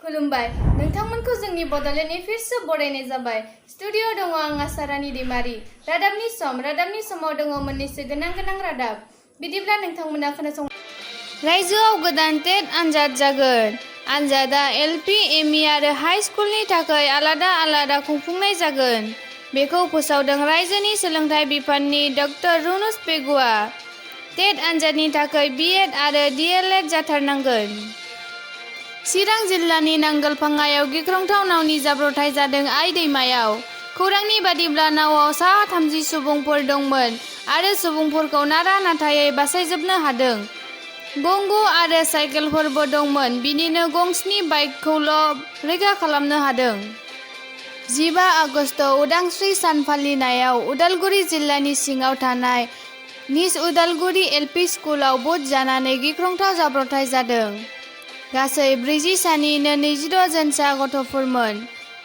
खुलुमबाय नोंथांमोनखौ जोंनि बड'लेण्ड एफेयार्सआव बरायनाय जाबाय। स्टुडिअ'आव दङ आं आसारानि दैमारि। रादाबनि समाव दङ मोननैसो गोनां रादाब। बिदिब्ला नोंथांमोना खोनासं। रायजोआव गोदान टेट आनजाद जागोन। आनजादा एलपि, एमइ आरो हाइ स्कुलनि थाखाय आलादा खुंफुंनाय जागोन। बेखौ फोसावदों रायजोनि सोलोंथाइ बिफाननि ड. रुनुस पेगुआ। टेट आनजादनि थाखाय बिएड आरो डिएलएड जाथारनांगोन। चिरां जिल्लानि नांगोलफाङायाव गिख्रंथाव नावनि जाब्रबथाय जादों आइ दैमायाव। खौरांनि बादिब्ला नावआव सा 30 सुबुंफोर दंमोन आरो सुबुंफोरखौ नारा-नाथायै बासायजोबनो हादों। गंगु आरो साइकेलफोरबो दंमोन, बिनिनो गंस्नि बाइकखौल' रैखा खालामनो हादों। 15 आगस्ट उदांस्रि सान फालिनायाव उदालगुरि जिल्लानि सिङाव थानाय निज उदालगुरि एलपि स्कुलाव बुट जानानै गिख्रंथाव जाब्रबथाय जादों। गासै 40 सानिनो 26 जोनसा गथ'फोरमोन।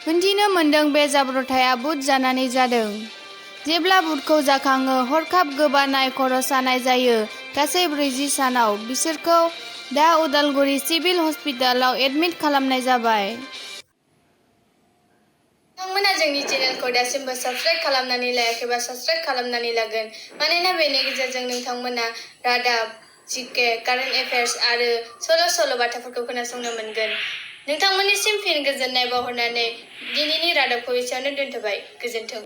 खोन्थिनो मोन्दों बे जाब्रबथाया बुट जानानै जादों। जेब्ला बुटखौ जाखाङो हरखाब गोबानाय खर' सानाय जायो। गासै 40 सानाव बिसोरखौ दा उदालगुरि सिभिल हस्पिटालाव एडमिट खालामनाय जाबाय। नोंथांमोना जोंनि चेनेलखौ दासिमबो साबस्क्राइब खालामनानै लायाखैबा साबस्क्राइब खालामनानै लागोन। मानोना बेनि गेजेरजों नोंथांमोना रादाब, जिके, कारेन्ट एफेयार्स आरो सल' बाथाफोरखौ खोनासंनो मोनगोन। नोंथांमोननिसिम फिन गोजोननाय बावहरनानै दिनैनि रादाबखौ एसेयावनो दोनथ'बाय। गोजोन्थों।